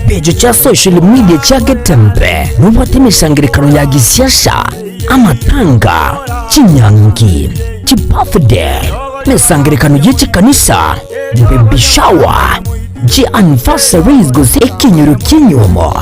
Chipeji chia social media chia Getembe nobwate emesangererekano ya gisiasa, amatanga, chinyangi, chibirthday, emesangererekano ye chikanisa, baby shower, chi anniversaries gose ekenyoro ki'enyiomo,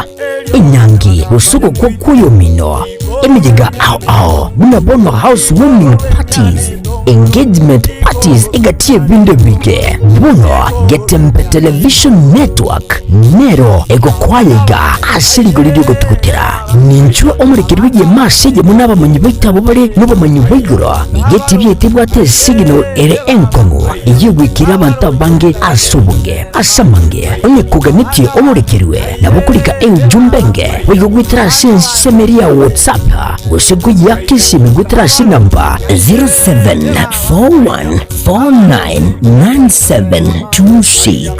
enyangi gose ogokwa kw'oyomino, emeyega ao ao buna bono house warming parties, engagement parties egati y'ebinto ebinge. Bono Getembe Television Network nero egokoa iga ase rigori ri'ogotugutera. Ninchwe omorekeri bw'egeema ase eyemo nabamanyi baito abwo bare nobomanyi bwa igoro. Nigo etibi yaito ebwate esignal ere enkong'u eyio egwekire abanto abange ase obonge. Ase amange, onye koganetie omorekerwe, nabo okorika eujumbe enge boigo goetera ase ensemo eria ya WhatsApp gose koyiaka esimi goetera ase enamba 0741499726.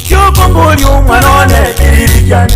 Kiokomboria omwana one kiriri kiane.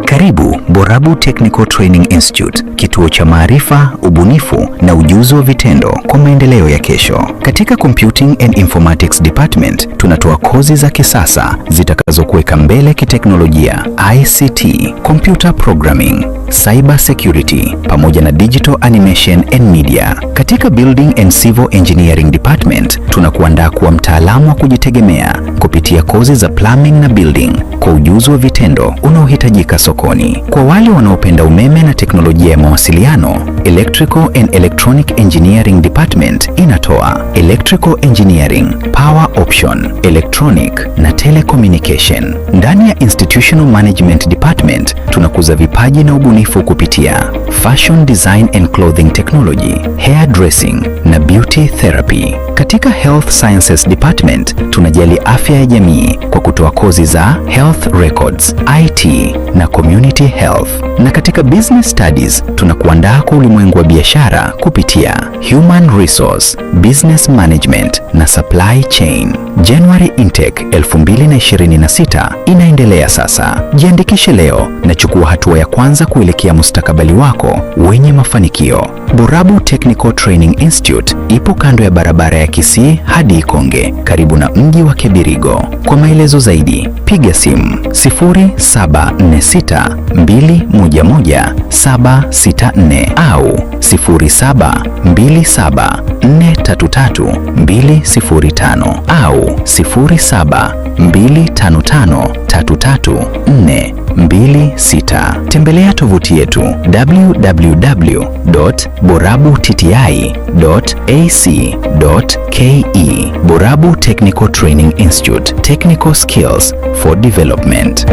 Karibu Borabu Technical Training Institute, kituo cha maarifa, ubunifu na ujuzi wa vitendo kwa maendeleo ya kesho. Katika Computing and Informatics Department tunatoa kozi za kisasa zitakazokuweka mbele kiteknolojia, ICT, computer programming, cyber security pamoja na digital animation and media. Katika Building and Civil Engineering Department tunakuandaa kuwa mtaalamu wa kujitegemea kupitia kozi za plumbing na building kwa ujuzi wa vitendo unaohitajika sokoni. Kwa wale wanaopenda umeme na teknolojia ya mawasiliano, Electrical and Electronic Engineering Department inatoa Electrical Engineering, Power Option, Electronic na Telecommunication. Ndani ya Institutional Management Department tunakuza vipaji na ubunifu kupitia Fashion Design and Clothing Technology, Hair Dressing na Beauty Therapy. Katika Health Sciences Department tunajali afya ya jamii kwa kutoa kozi za Health Records, IT na Community Health. Na katika Business Studies tunakuandaa kwa ulimwengu wa biashara kupitia Human Resource, Business Management na Supply Chain. January Intake 2026 inaendelea sasa. Jiandikishe leo na chukua hatua ya kwanza kuelekea mustakabali wako wenye mafanikio. Borabu Technical Training Institute ipo kando ya barabara ya Kisii hadi Ikonge, karibu na mji wa Kebirigo. Kwa maelezo zaidi, piga simu 0746 211 764 au 0727 433 205 au 0725 533 426. Tembelea tovuti yetu www.borabutti.ac.ke. Borabu Technical Training Institute, Technical Skills for Development.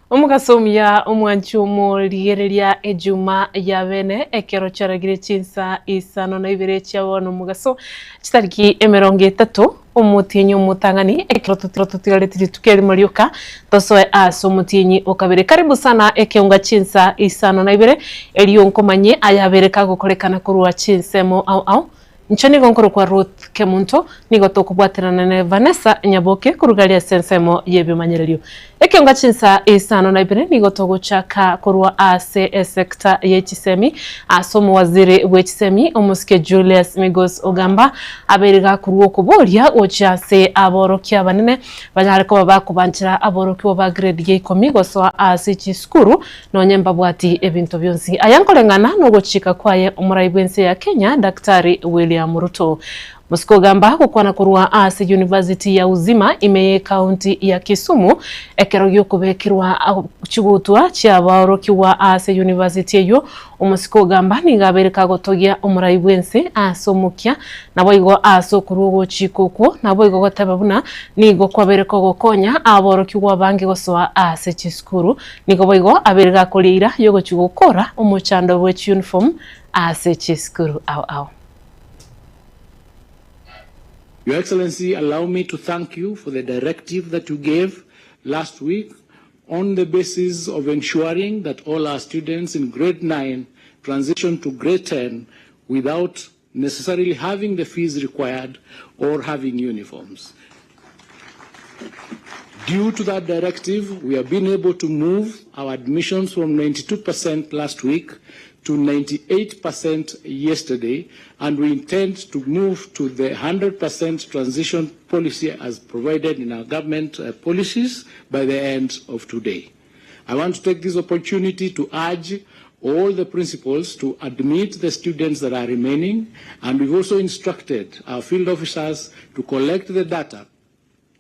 Omogaso omuya omwanchi omorigereria ejuma ya bene ekero chiaragire chinsa isano na ibere chia bono omogaso chitariki emerongo etato omotienyi omotang'ani ekero totiro totigareti rituko erimo rioka tosoe ase omotienyi okabere. Karibu sana ekeunga chinsa isano na ibere erio nkomanye ayabere kagokorekana korwa chinsemo ao ao. Inche nigo nkorokwa Ruth Kemunto, nigo tokobwaterana ne Vanessa Nyaboke korugaria ase ensemo y'ebimanyererio. Ekeonga chinsa isano na ibere nigo togochaka korwa ase esector ye chisemi ase omowaziri bwe chisemi omosike Julius Migos Ogamba abeire gakorwa okoboria gochia ase aborokia abanene banyare koba bakobanchera aborokigwa ba grade ya ikomi gosoa ase chisukuru Nonye mbabwati ebinto bionsi. Aya nkoreng'ana nogochika kwaye omorai bw'ense ya Kenya Daktari William. William Ruto. Mosike ogamba gokwana korwa ase University ya Uzima ime y'ecounty ya Kisumu ekero giokobekerwa chigutwa chiabaorokigwa ase university eyio. Omosike ogamba nigo abeire kagotogia omorai bwense ase omokia naboigo ase okorwa ogochika okwo naboigo goteba buna nigo kwabeire kogokonya aborokigwa abange gosoa ase chisukuru. Nigo boigo abeire gakoria eira yogochia gokora omochando bwe chiuniform ase chisukuru ao ao. Your Excellency, allow me to thank you for the directive that you gave last week on the basis of ensuring that all our students in grade 9 transition to grade 10 without necessarily having the fees required or having uniforms. Due to that directive, we have been able to move our admissions from 92% last week to 98% yesterday, and we intend to move to the 100% transition policy as provided in our government uh, policies by the end of today. I want to take this opportunity to urge all the principals to admit the students that are remaining, and we've also instructed our field officers to collect the data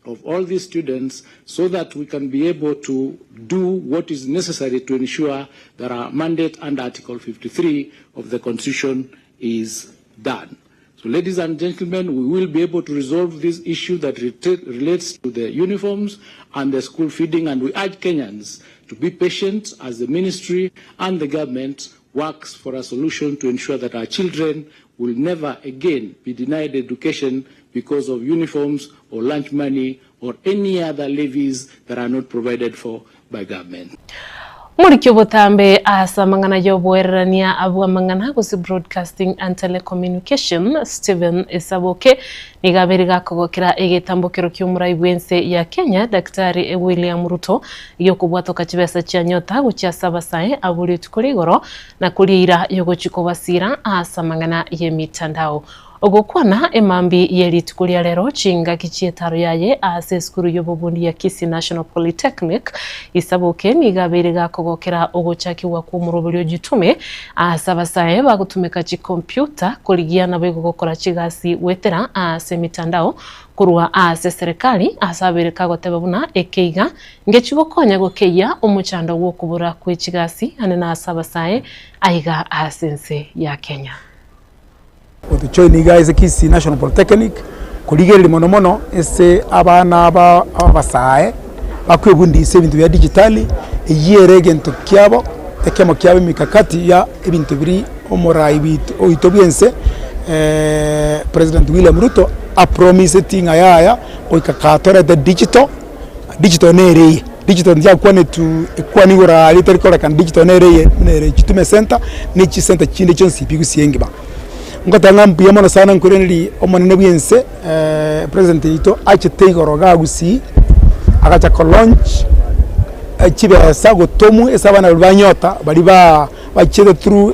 of all these students so that we can be able to do what is necessary to ensure that our mandate under Article 53 of the Constitution is done. So, ladies and gentlemen, we will be able to resolve this issue that relates to the uniforms and the school feeding, and we urge Kenyans to be patient as the ministry and the government works for a solution to ensure that our children will never again be denied education because of uniforms or lunch money or any other levies that are not provided for by government. Omoriki obotambe ase amang'ana y'oboererania bw'amang'ana gose Broadcasting and Telecommunication, Stephen Saboke, nigo abeire gakogokera egetambokero ki'omorai bw'ense ya Kenya, Daktari William Ruto, gi'okobwatoka chibesa chia nyota gochia ase abasae abwo rituko rigoro na koria eira y'ogochia kobasiira ase amang'ana y'emitandao. Ogokwana emambi ye rituko ria rero chingaki chi'etaro yaye ase esukuru y'obobundi ya Kisii National Polytechnic, Isaboke nigo abeire gakogokera ogochakigwa kw'omoroberi o Jitume ase abasae bagotumeka chikompiuta korigia naboigo gokora chigasi goetera ase emitandao korwa ase eserekari ase abeire kagoteba buna ekeiga ngechigokonya gokeyia omochando bw'okobora kwe chigasi ane na ase abasae aiga ase ense ya Kenya. Gotojoin iga ase Kisii National Polytechnic, korigereria mono mono ase abana aba abasae bakwebundisia ebinto bia digitali, eyio ere egento kiabo, ekemo kiabo emikakati ya ebinto biria omorai bito oito bwa ense President William Ruto apromiseti ng'a yaya goika katorete digital, digital nere eye, digital ndiakwanetwe ekwana igoro aria etari kororekana digital nere eye buna ere chitume center na echisenta chinde chionsi pi gusii engima. Ngoteba ng'a mbuya mono sana nkoiraneria omonene bwa ense president oito achete igoro igaa gusii, agacha ko launch chibesa gotomwa ase abana baria ba nyota baria ba bachiete through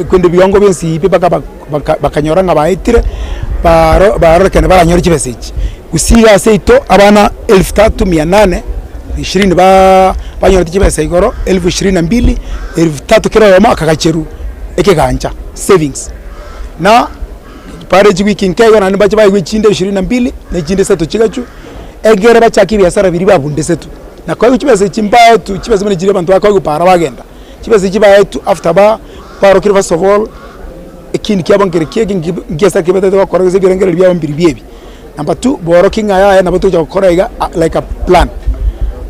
korende ebiwango bia ense pi mpaka bakanyora ng'a baetire baro barorekane baranyore chibesa echi. Gusii iga ase yaito abana elfu tatu mia nane na ishirini ba banyorete chibesa igoro elfu ishirini na mbili, elfu tatu kera oyomo akagacherwa ekegancha savings. Na bare chiwiki nke igo naende mbache baigwe echinde ishirini na mbili, na echinde isato chigachwe, egere bachake ebiasara biria babundesetwe. Na koigwa chibesa echi mbaetwe chibesa buna chiria abanto bakoigwa para bagenda, chibesa echi baetwe after ba barokire first of all, ekindi kiabo nkere kieke nki nkiasara ki batagete gokora gose ebirengererio biabo mbiri ebi. Number two, borokie ng'a yaya nabo togocha gokora iga like a plan.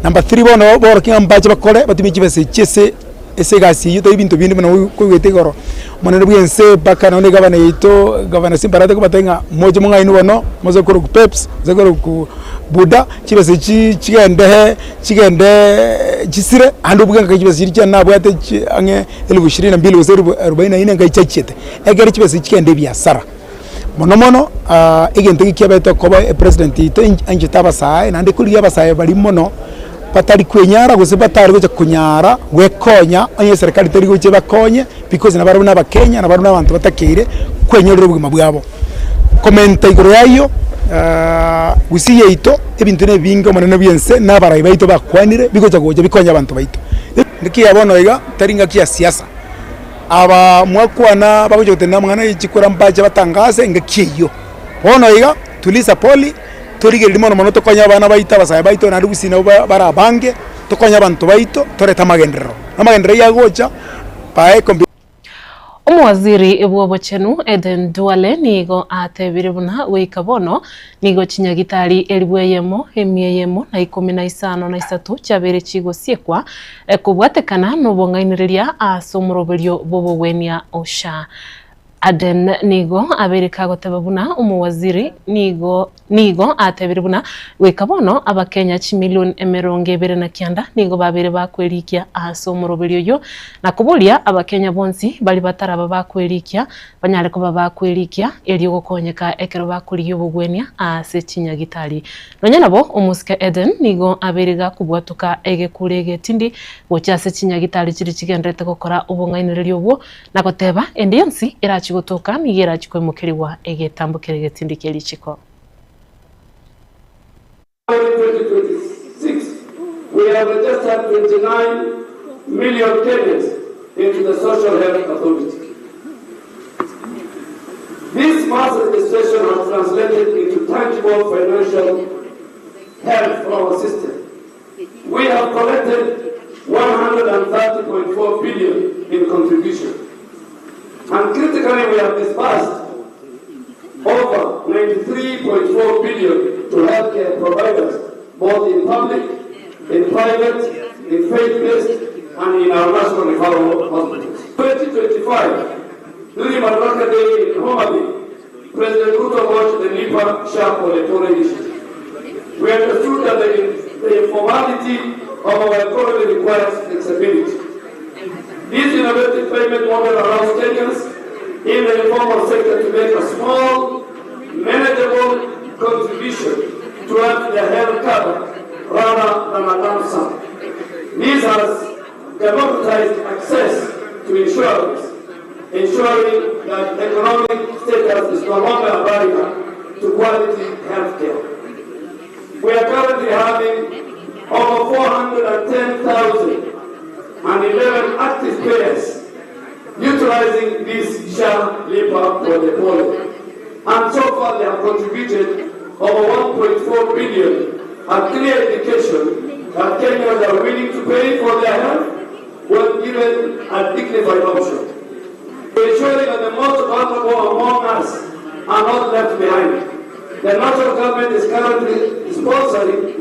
Number three bono borokie ng'a mbache bakore batumie chibesa echi ase ase egasi eyio tari binto binde buna koigwete igoro, omonene bwa ense mpaka nonye egavana yaito gavana Simba Arati akobatebia ng'a moche mong'ainwe bono, moche korokwa peps, moche korokwa buda, chibesa echi chigende chigende chisire naende obuge ng'a chibesa chiria chiane nabwate chi ang'e elfu ishirini na mbili gose elfu arubaini na inne ngai chiachiete, ekere chibesa echi chigende ebiasara. Mono mono egento eke kiabete koba epresident yaito anchete abasae naende korigia abasae baria mono batari kwenyara gose batari gocha konyara gwekonya onye eserekari teri gocha ebakonye because nabarabwo na abakenya nabarabwo na abanto batakeire kwenyorera obogima bwabo. Komenta igoro ya ayio gusii yaito ebinto na ebinge omonene bwa ense na abarai baito bakwanire bigocha gocha bikonye abanto baito. Naki bono iga tari ngaki ya siasa. Aba mwakwana bagocha gotenena amang'ana ye chikura mbache batangase engaki eyio. Bono iga, tuliza pole, torigereria mono mono tokonye abana baito abasae baito naende gusii nabo bare abange, tokonye abanto baito, torete amagenderero. Amagenderero ayio agocha, bae. Omowaziri bw'obochenu Eden Duale nigo atebire buna goika bono nigo chinyagitari elibu eyemo, emia eyemo na ikomi na isano na isato chiabeire chigosiekwa kobwatekana nobong'ainereria ase omoroberio bw'obogwenia OSHA. Aden nigo abeire kagoteba buna omowaziri nigo nigo atebire buna goika bono abakenya chimilion emerongo ebere na kianda nigo babeire bakwerikia ase omoroberi oyio na koboria abakenya bonsi baria bataraba bakwerikia banyare koba bakwerikia erio gokonyeka ekero bakorigia obogwenia ase chinyagitari. Nonya nabo, omosike Eden nigo abeire gakobwatoka egekuro egetindi gocha ase chinyagitari chiria chigendererete gokora obong'ainereria obwo Na goteba, Ende yonsi erachie gotoka nigo erachie koimokerigwa egetambo kere getindi kie richiko. 2026, we have registered 29 million Kenyans into the Social Health Authority. This mass registration has translated into tangible financial help for our system. We have collected 130.4 billion in contribution. And critically, we have disbursed over 93.4 billion to healthcare providers, both in public, in private, in faith-based, and in our national referral hospitals. 2025, during Madaraka Day in Homa Bay, President Ruto launched the Lipa SHA Pole Pole initiative. We understood that the, the informality of our economy requires flexibility. This innovative payment model allows Kenyans in the informal sector to make a small, manageable contribution towards their health cover rather than a lump sum. This has democratized access to insurance, ensuring that economic status is no longer a barrier to quality health care. We are currently having over 410,011 active payers utilizing this SHA Lipa Pole Pole. And so far they have contributed over 1.4 billion, a clear indication that Kenyans are willing to pay for their health when given a dignified option. Ensuring that the most vulnerable among us are not left behind. The national government is currently sponsoring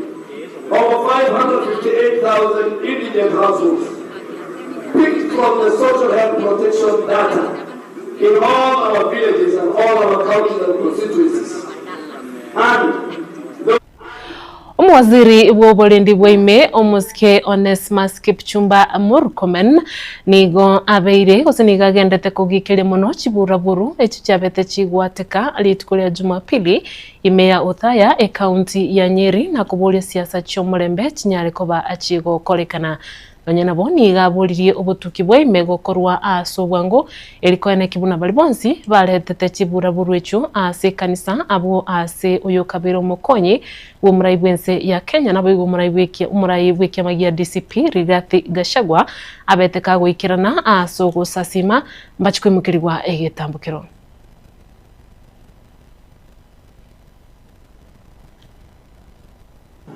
over 558,000 indigent households, picked from the social health protection data in all our villages and all our counties and constituencies. And Omowaziri bw'oborendi bwa ime omosike Onesmus Kipchumba Murkomen nigo abeire gose nigo agendete kogikeria mono chiburaburu echio chiabete chigwateka rituko ria Jumapili ime ya Othaya ekaunti ya Nyeri na koboria siasa chi'omorembe chinyare koba chigokorekana. Nonya nabo nigo aboririe obotuki bwa ime gokorwa ase obwango, erio koeneki buna baria bonsi baretete chiburaburu echio ase ekanisa abwo ase oyokabeire omokonyi bw'omorai bw'ense ya Kenya naboigo omorai omorai bw'ekiama gia DCP Rigathi Gachagua abete kagoikerana ase ogosasima mbache koimokerigwa egetambokero.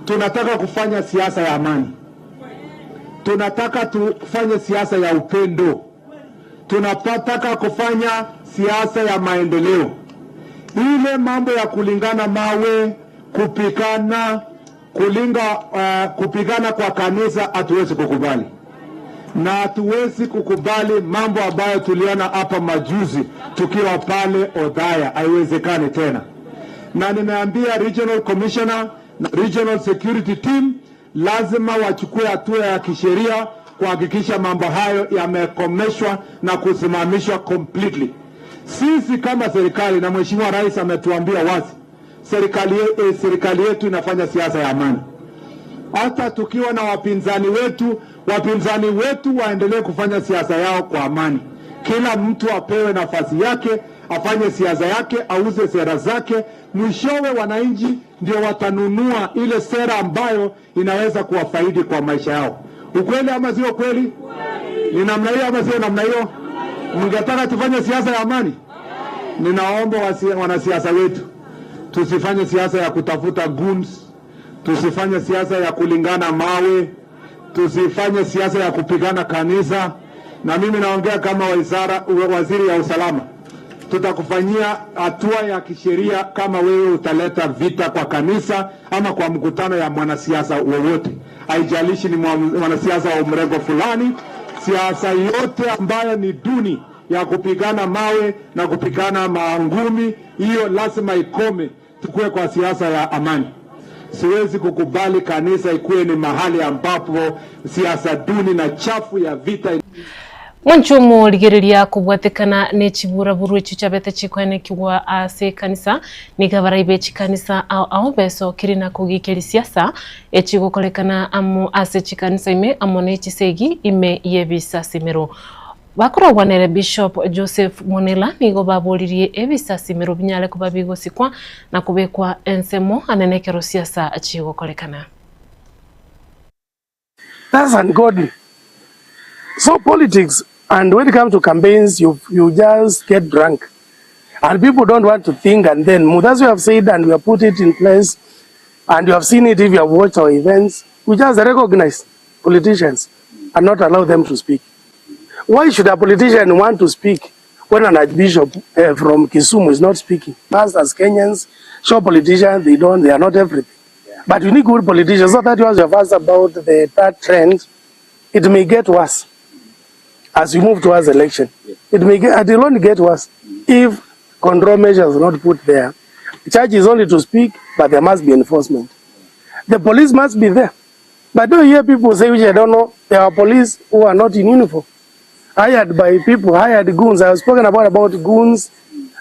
Tunataka kufanya siasa ya amani, tunataka tufanye siasa ya upendo, tunataka kufanya siasa ya maendeleo. Ile mambo ya kulingana mawe, kupikana, kulinga, kupigana kwa kanisa hatuwezi kukubali, na hatuwezi kukubali mambo ambayo tuliona hapa majuzi tukiwa pale Othaya, haiwezekani tena. Na nimeambia regional commissioner na regional security team lazima wachukue hatua ya kisheria kuhakikisha mambo hayo yamekomeshwa na kusimamishwa completely. Sisi kama serikali na Mheshimiwa Rais ametuambia wazi, serikali yetu inafanya siasa ya amani. Hata tukiwa na wapinzani wetu, wapinzani wetu waendelee kufanya siasa yao kwa amani. Kila mtu apewe nafasi yake, afanye siasa yake, auze sera zake. Mwishowe wananchi ndio watanunua ile sera ambayo inaweza kuwafaidi kwa maisha yao. Ukweli ama sio kweli? Ni namna hiyo ama sio namna hiyo? Mngetaka tufanye siasa ya amani? Ninaomba wanasiasa wetu tusifanye siasa ya kutafuta goons, tusifanye siasa ya kulingana mawe, tusifanye siasa ya kupigana kanisa. Na mimi naongea kama wizara, waziri ya usalama, tutakufanyia hatua ya kisheria kama wewe utaleta vita kwa kanisa ama kwa mkutano ya mwanasiasa wowote, haijalishi ni mwanasiasa wa mrengo fulani. Siasa yote ambayo ni duni ya kupigana mawe na kupigana maangumi, hiyo lazima ikome. Tukue kwa siasa ya amani. Siwezi kukubali kanisa ikuwe ni mahali ambapo siasa duni na chafu ya vita. Mwanchumu rigereria kobwatekana ne chiburaburu echio chiabete chikoenekigwa ase ekanisa, nigo abarai be chikanisa ao ao besokire na kogikeria siasa echigokorekana amo ase chikanisa ime amo ne chisegi ime y'ebisasimero. Bakoragwa nere Bishop Joseph Monela nigo baboririe ebisasimero binyare koba bigosikwa na kobekwa ensemo anene ekero siasa chigokorekana. That's ungodly. So politics, and when it comes to campaigns, you, you just get drunk. And people don't want to think and then move. That's what we have said and we have put it in place. And you have seen it if you have watched our events. We just recognize politicians and not allow them to speak. Why should a politician want to speak when an archbishop uh, from Kisumu is not speaking? Us as Kenyans, show politicians, they don't, they are not everything. Yeah. But we need good politicians. So that was your first about the third trend. It may get worse as we move towards election. It may get, it will only get worse if control measures are not put there. Charge is only to speak, but there must be enforcement. The police must be there. But do you hear people say, which I don't know, there are police who are not in uniform. Hired by people, hired goons. I have spoken about, about goons.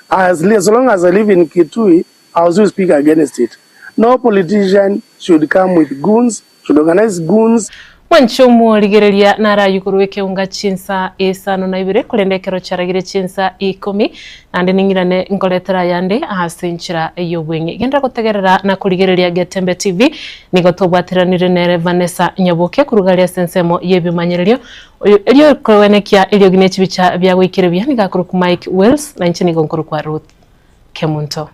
As, as long as I live in Kitui, I will speak against it. No politician should come with goons, should organize goons. Mwanche omorigereria narayio korwa ekeunga chinsa isano na ibere, korende ekero chiaragire chinsa ikomi, naende ning'irane nkoretera ayande ase enchera y'obweng'e. Genderera gotegerera na korigereria Getembe TV, nigo tobwateranire nere Vanessa Nyaboke koruga aria ase ensemo y'ebimanyererio. Oyo erio okoenekia eriogi ne chibicha bia goikera buya nigo akorokwa Mike Wells, na inche nigo nkorokwa Ruth Kemunto.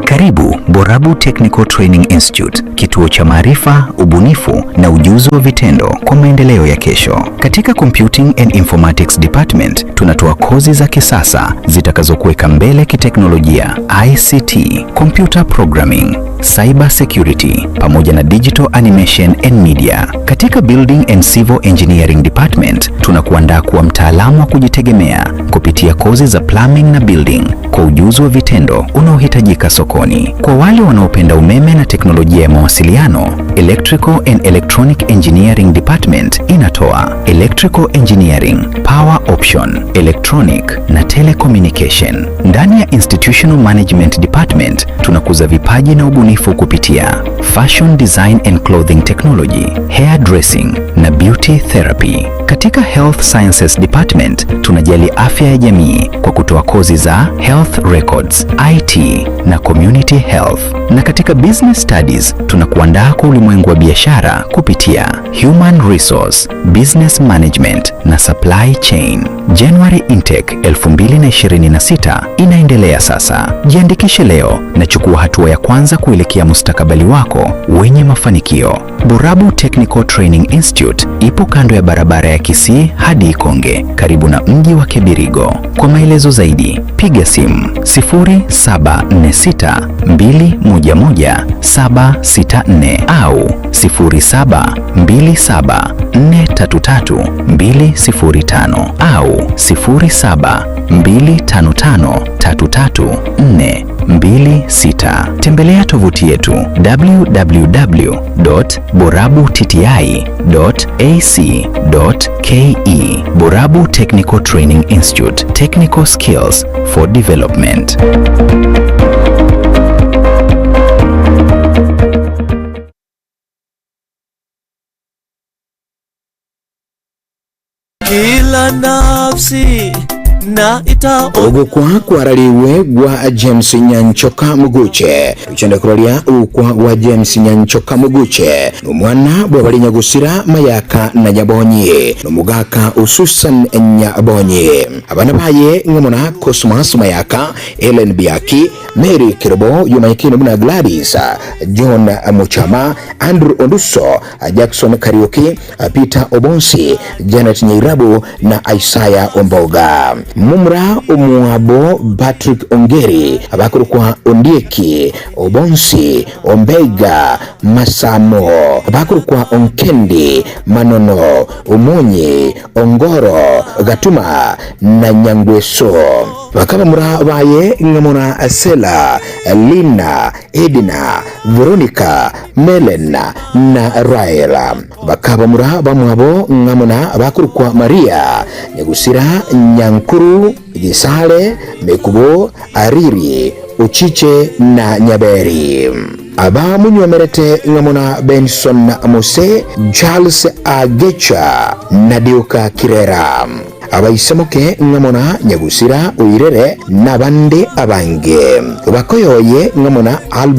Karibu Borabu Technical Training Institute, kituo cha maarifa, ubunifu na ujuzi wa vitendo kwa maendeleo ya kesho. Katika Computing and Informatics Department tunatoa kozi za kisasa zitakazokuweka mbele kiteknolojia, ICT, computer programming, cyber security pamoja na digital animation and media. Katika Building and Civil Engineering Department tunakuandaa kuwa mtaalamu wa kujitegemea kupitia kozi za plumbing na building kwa ujuzi wa vitendo unaohitajika sokoni. Kwa wale wanaopenda umeme na teknolojia ya mawasiliano, Electrical and Electronic Engineering Department inatoa Electrical Engineering, Power Option, Electronic na Telecommunication. Ndani ya Institutional Management Department tunakuza vipaji na ubunifu kupitia Fashion Design and Clothing Technology, Hair Dressing na Beauty Therapy. Katika Health Sciences Department tunajali afya ya jamii kwa kutoa kozi za Health Records, IT na Community Health. Na katika Business Studies tunakuandaa kwa ulimwengu wa biashara kupitia Human Resource, Business Management na Supply Chain. January Intake 2026 inaendelea sasa. Jiandikishe leo na chukua hatua ya kwanza kuelekea mustakabali wako wenye mafanikio. Borabu Technical Training Institute ipo kando ya barabara ya Kisii hadi Ikonge, karibu na mji wa Kebirigo. Kwa maelezo zaidi, piga simu 0746 211 764 au 0727 433 205 au 0725 533 426. Tembelea tovuti yetu www.borabutti.ac.ke. Borabu Technical Training Institute, Technical Skills for Development. Nafsi na ita Ogokwa kwarariwe gwa James Nyanchoka Muguche. Ruchende kororia ogokwa gwa James Nyanchoka Muguche nomwana bw'abare Nyagusira, Mayaka na Nyabonyi, nomogaka o Susan Nyabonyi. Abana baye ng'amo na Cosmas Mayaka, Ellen Biaki, Mary Kerubo yomanyekaine buna Gladys, John Muchama, Andrew Onduso, Jackson Kariuki, Peter Obonsi, Janet Nyairabu na Isaiah Omboga. Momura omwabo Patrick Ongeri abakorokwa Ondieki, Obonsi, Ombega, Masamo, abakorokwa Onkendi, Manono, Omonyi, Ongoro, Gatuma na Nyangweso. Bakabamura baye ng'amo na Sela, Lina, Edina, Veronica, Melen na Rael. Bakabamura bamwabo ng'amo na abakorokwa Maria, Nyagusira, Nyankuru, Gisale, Mekubo, Ariri, Ochiche na Nyaberi. Aba monyuomerete ng'amo na Benson Mose, Charles Agecha na Dioka Kirera. Abaisemoke ng'amo na Nyagusira, Oirere na abande abange. Bakoyoye ng'amo na Albert.